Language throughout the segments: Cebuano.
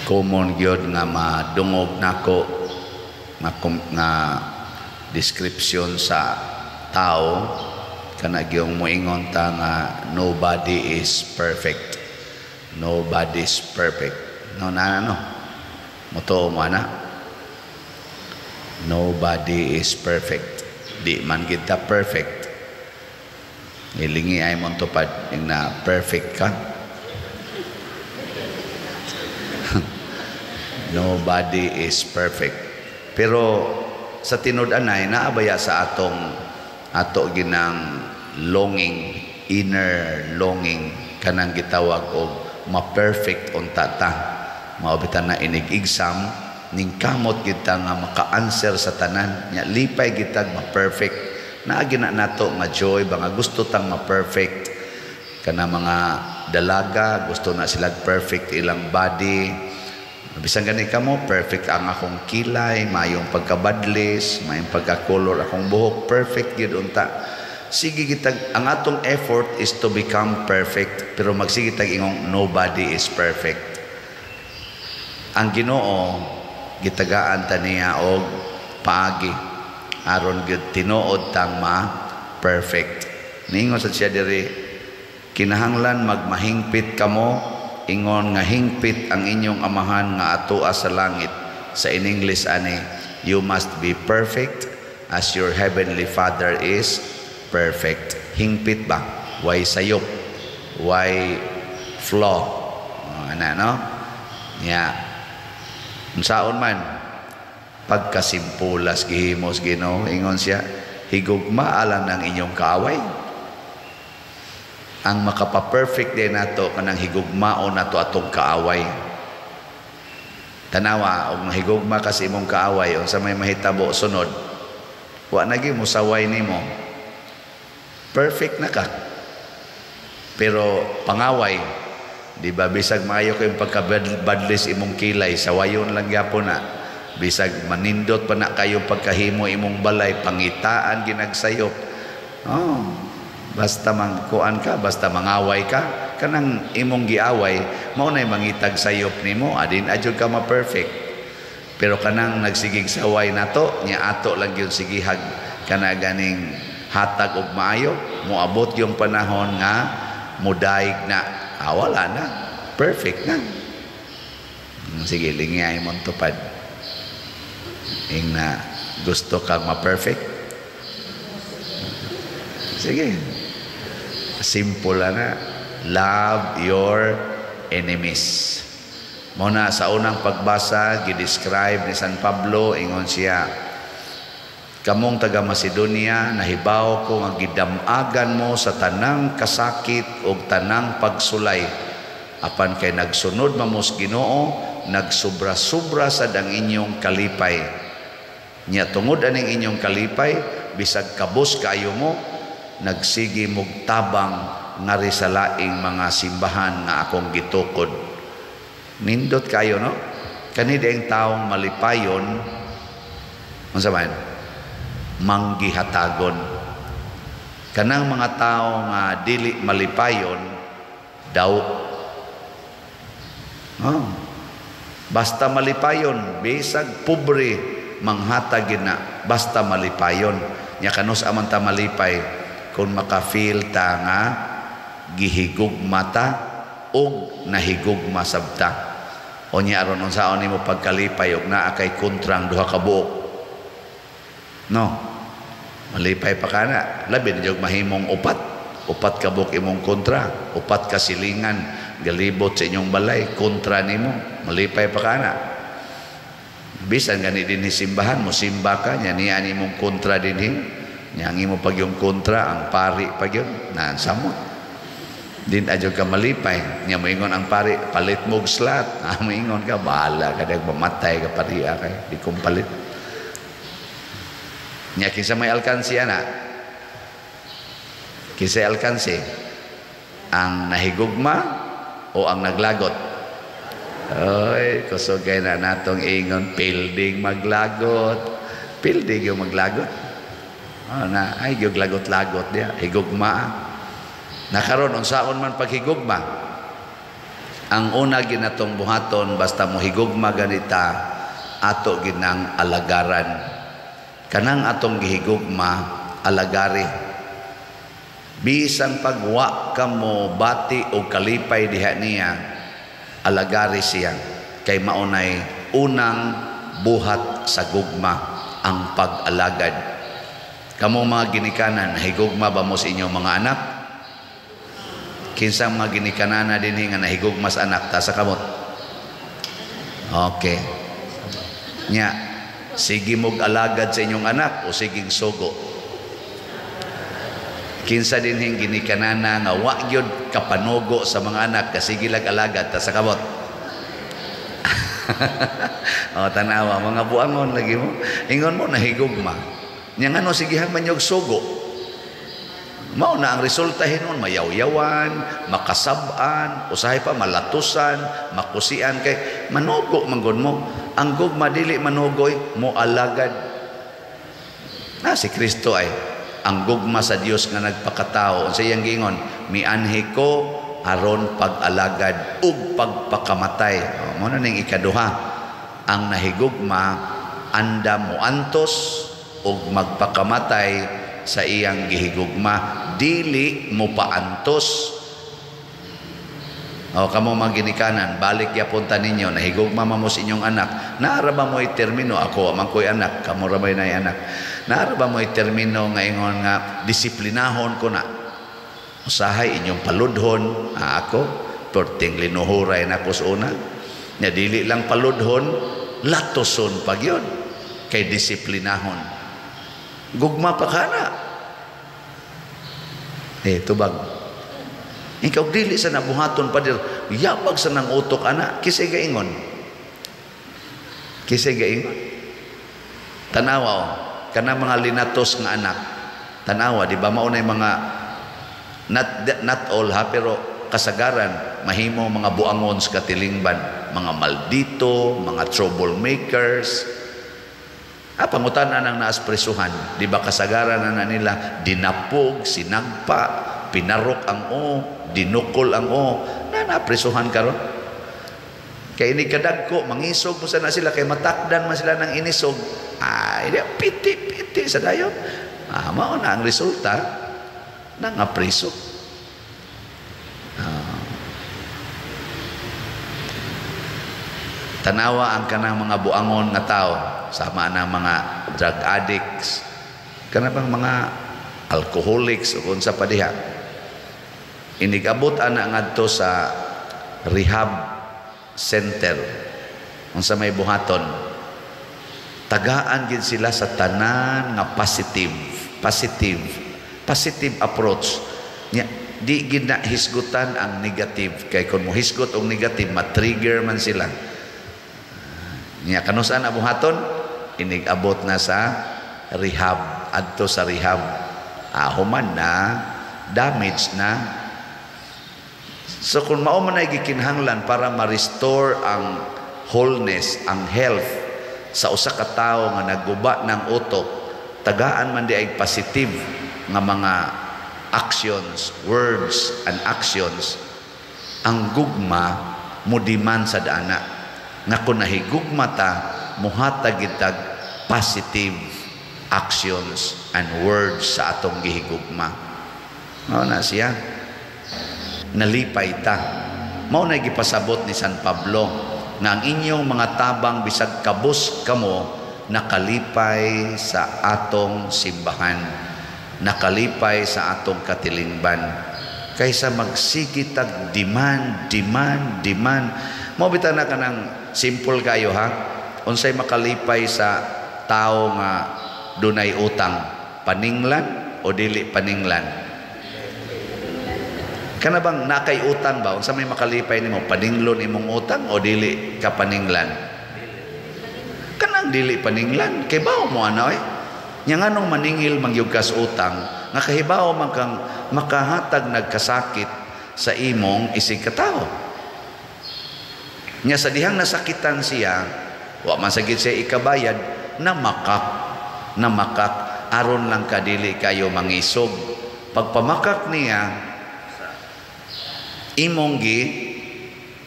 Common gyud nga madungog nako nga description sa tao kana gyung moingon ta nga nobody is perfect. Nobody is perfect. No na no. Motuo mo ana? Nobody is perfect. Di man kita perfect. Ilingi ay mong tupad yung na perfect ka. Nobody is perfect. Pero sa tinud-anay naabaya sa atong ato ginang longing, inner longing kanang gitawag og ma-perfect unta ta. Mao bitaw na inig exam ning kamot kita nga maka-answer sa tanan nya lipay gitag ma-perfect. Naa gina nato nga joy ba nga gusto tang ma-perfect. Kana mga dalaga gusto na sila perfect ilang body. Bisan gani kamo perfect ang akong kilay, mayong pagkabadlis, mayong pagkakolor akong buhok, perfect gyud unta. Sige gitag ang atong effort is to become perfect, pero magsige tag ingong nobody is perfect. Ang Ginoo gitagaan ta niya og paagi aron gyud tinuod tang ma perfect. Niingon sad siya diri, kinahanglan magmahingpit kamo ingon nga hingpit ang inyong amahan nga atoa sa langit. Sa in English ani, you must be perfect as your heavenly Father is perfect. Hingpit ba? Why sayop? Why flaw? Oh, ana no? Nya. Unsaon man pagkasimpulas gihimos Ginoo, ingon siya, higugmaa lang ng inyong kaaway. Ang makapa-perfect din nato kanang higugmaon nato atong kaaway. Tanawa og mahigugma ka sa imong kaaway, unsa may mahitabo sunod? Wa na gyud mosaway nimo. Perfect na ka. Pero pangaway, di ba bisag maayo kayong pagkabadlis imong kilay, sawayon lang gyapon na. Bisag manindot pa na kayo pagkahimo imong balay, pangitaan ginagsayop. Oh, basta mangkuan ka, basta mangaway ka, kanang imong giaway, mao nay mangitag sayop nimo, adin adyo ka ma-perfect. Pero kanang nagsigig saway nato, nya ato lang gyud sigihag kana ganing hatag og maayo, moabot yung panahon nga mudaig na, ah, wala na, perfect na. Sige, lingay mong tupad. Ing na gusto kang ma-perfect? Sige. Simple na. Love your enemies. Mao na sa unang pagbasa, gidescribe ni San Pablo, ingon siya, kamong taga Macedonia, nahibaw ko nga gidamagan mo sa tanang kasakit og tanang pagsulay. Apan kay nagsunod mamos Ginoo, nagsobra-sobra sad ang inyong kalipay. Nya tungod aning inyong kalipay, bisag kabos kaayo mo, nagsige mog tabang ngari sa laing mga simbahan nga akong gitukod. Nindot kayo, no? Kani ang taong malipayon, unsa man? Manggihatagon. Kanang mga tao nga dili malipayon, daw. Oh. Basta malipayon, bisag pobre, manghatag na, basta malipayon. Nya kanus aman ta malipay kung maka-feel ta nga gihigugma ta og nahigugma sabta. O nya aron unsaon nimo pagkalipay og naa kay kontrang duha ka buok? No. Malipay pa kana. Labi na jud mahimong upat. Upat ka buok imong kontra, upat ka silingan galibot sa inyong balay kontra nimo, malipay pa kana. Bisan gani dinhi simbahan, mo simba ka nya niya nimong kontra dinhi. Nya ang imo pag yung kontra ang pari pag yun, na samot. Din adyo ka malipay. Nya moingon ang pari, palit mo og slot. Ah, moingon ka, bahala ka dag mamatay ka pariya kay di kong palit. Nya kinsa may alkansi ana? Kinsa alkansi? Ang nahigugma o ang naglagot? Oy, kusog kay na natong ingon pilding maglagot. Pilding yung maglagot. Oh, na ay gyud lagot-lagot diya, higugma. Nakaron unsaon man paghigugma? Ang una ginatong buhaton basta mohigugma ganita, ato ginang alagaran. Kanang atong gihigugma, alagari. Bisan pagwa ka mo bati o kalipay diha niya, alagari siya. Kay maunay unang buhat sa gugma, ang pag-alagad. Kamo mga ginikanan, higugma ba mo sa inyong mga anak? Kinsang mga ginikanana dinhi nga nahigugma sa anak, taas sa kamot. Okay. Nya, sige mog alagad sa inyong anak o siging sugo? Kinsa dinhing ginikanana nga wa gyud kapanugo sa mga anak, kasige lag alagad, taas sa kamot. O, tanawa, mga buangon lagi mo. Ingon mo nahigugma. Nya ngano sigihan man yog sugo? Mao na ang resulta hinon, mayawyawan, makasab-an, usahay pa malatusan, makusian kay manugo man mo. Ang gugma dili manugoy, mo alagad. Na si Kristo ay ang gugma sa Dios nga nagpakatao. Unsa iyang giingon? "Mianhi ko aron pag-alagad ug pagpakamatay." O, mao na ning ikaduha. Ang nahigugma anda moantos ug magpakamatay sa iyang gihigugma, dili mo paantos. O kamo mga ginikanan, balik yapon ta ninyo, nahigugma mo sa inyong anak. Naara ba mo'y termino, ako man ko'y anak, kamo ra ba'y nay anak? Naara ba mo'y termino nga ingon nga disiplinahon ko na? Usahay inyong paludhon, ako, perting linuhuray na ko sa una. Nya dili lang paludhon, latoson pag yun. Kay disiplinahon. Gugma pa ka na. Eh, tubag. Ikaw dili sa nabuhaton pa dir, yabag sa nang utok ana, kisay gaingon. Kisay gaingon. Tanawa oh, kana mga linatos nga anak. Tanawa, di ba mao na mga not all ha, pero kasagaran mahimo mga buangon sa katilingban, mga maldito, mga troublemakers. Ah, pangutana nang naas presuhan, di ba kasagaran na nila dinapog, sinagpa, pinarok ang o, dinukol ang o, na napresuhan karon. Kay ini kadagko, mangisog mo sana sila, kay matakdan man sila ng inisog. Ay, di, piti-piti sa dayon. Ah, mao na ang resulta, nangapreso. Ah. Tanawa ang kanang mga buangon nga tao, sama na mga drug addicts, kanang mga alcoholics o kung sa padiha. Inigabot ana ngadto sa rehab center unsa may buhaton, tagaan gid sila sa tanan nga positive positive positive approach nya. Di gid na hisgutan ang negative, kay kung mohisgot og negative ma-trigger man sila. Nya kanusan na buhaton, inigabot na sa rehab, adto sa rehab, human na, damage na. So kung mao man ay gikinahanglan para ma-restore ang wholeness, ang health sa usa ka tawo nga nagguba ng utok, tagaan man di ay positive nga mga actions, words and actions. Ang gugma mo demand sa dana. Nga kung nahigugma ta, muhatag gitag positive actions and words sa atong gihigugma. Mao na siya. Nalipay ta. Mao na gipasabot ni San Pablo nga ang inyong mga tabang bisag kabus kamo nakalipay sa atong simbahan, nakalipay sa atong katilingban, kaysa magsige tag demand, demand, demand. Mao bitaw na kanang simple kayo ha. Unsay makalipay sa tao nga dunay utang, paninglan o dili paninglan? Kana bang nakay utang ba? Unsa may makalipay nimo, paninglon imong utang o dili ka paninglan? Kanang dili paninglan, kay bawo mo ana oy. Nya nganong maningil mangyud kas utang nga kahibaw man kang makahatag nagkasakit sa imong isig katawo. Nya sa dihang nasakitan siya, wa man sagid siya ikabayad, namakak, namakak aron lang kadili kayo mangisog. Pagpamakak niya, imong gi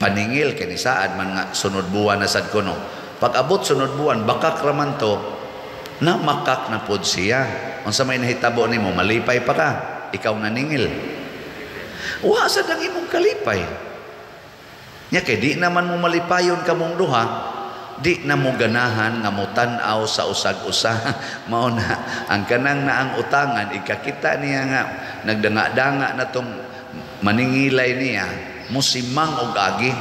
Paningil kay nisaad man nga sunod buwan na sad kuno. Pag abot sunod buwan, bakak raman to, na makak na pod siya. Unsa may nahitabo nimo, malipay pa ka, ikaw naningil. Wa sad ang imong kalipay. Nya kay di naman mo malipayon kamong duha, di na mo ganahan nga motan-aw sa usag-usa. Mao na ang kanang naang utangan, ikakita niya nga nagdanga-danga na tong maningilay niya, musimang og agi.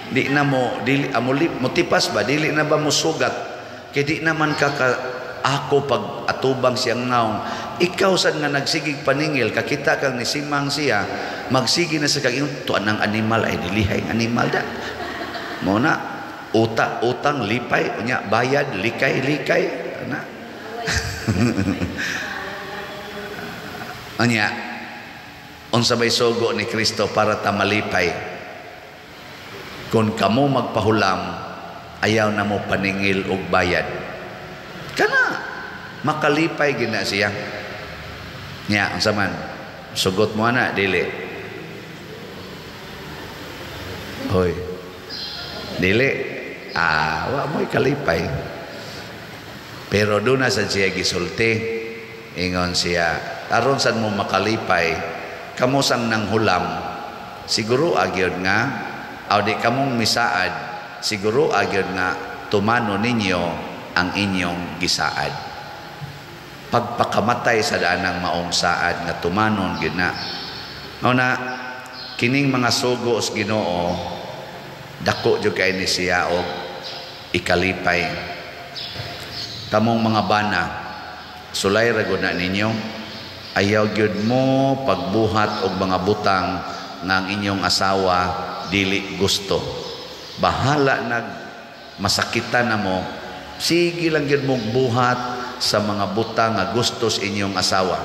Di na mo dili amo motipas ba, dili na ba mosugat kay di naman ka, ka ako pag atubang siyang ngaong. Ikaw sad nga nagsigig paningil, kakita kang nisimang siya, magsige na sa kag tuan ng animal ay dilihay animal da mo na uta utang lipay, unya bayad likay likay ana. Unya unsa may sugo ni Kristo para ta malipay? Kung kamo magpahulam, ayaw na mo paningil og bayad, kana makalipay gina siya. Nya unsa man sugot mo ana? Dili, hoy, dili, wa mo'y kalipay. Pero doon na sa siya gisulti, ingon siya, aron sad mo makalipay, kamo sang nanghulam, siguro agyod nga aw di kamong misaad, siguro agyod nga tumano ninyo ang inyong gisaad. Pagpakamatay sa daanang maong saad nga tumanon gyud na. Mao na kining mga sugo sa Ginoo, dako jud kay ni siya og ikalipay. Kamong mga bana, sulay ra gud na ninyo, ayaw gyud mo pagbuhat og mga butang nga ang inyong asawa dili gusto. Bahala nag masakitan na mo, sige lang gyud mong buhat sa mga butang nga gusto sa inyong asawa.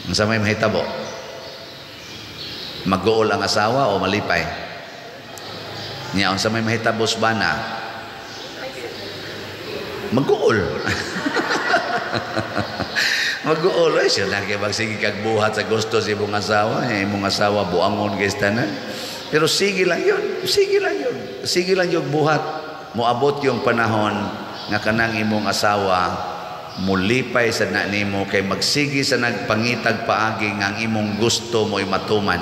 Unsa may mahitabo? Mag-uol ang asawa o malipay? Nya unsa may mahitabo sa bana? Mag-uol. Mag-uol ay siya na kay magsige kag buhat sa gusto sa imong asawa, eh, imong asawa buangon kay tanan. Pero sige lang yun, sige lang yun. Sige lang yung buhat. Moabot yung panahon nga kanang imong asawa mulipay sa na nimo kay magsige sa nagpangitag paagi nga ang imong gusto mo'y matuman,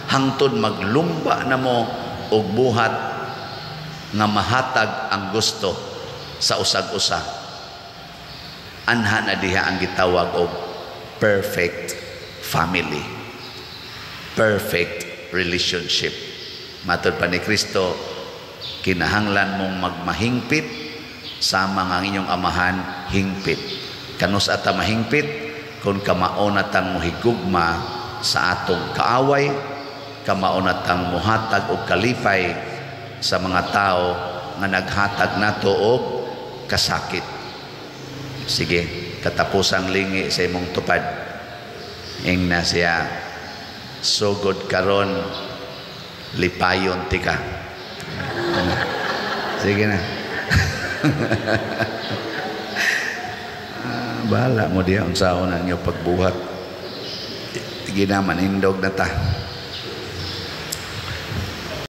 hangtod maglumba na mo og buhat nga mahatag ang gusto sa usag-usa. Anha na diha ang gitawag og perfect family, perfect relationship. Matod pa ni Kristo, kinahanglan mong magmahingpit sama nga ang inyong amahan hingpit. Kanus ata mahingpit? Kung kamao na tang mohigugma sa atong kaaway, kamao na tang muhatag og kalipay sa mga tao nga naghatag nato og kasakit. Sige, katapusang lingi sa imong tupad. Ingna siya, sugod karon lipayon tika. Sige na. Bahala mo diya unsaon ang inyo pagbuhat. Sige na, manindog na ta.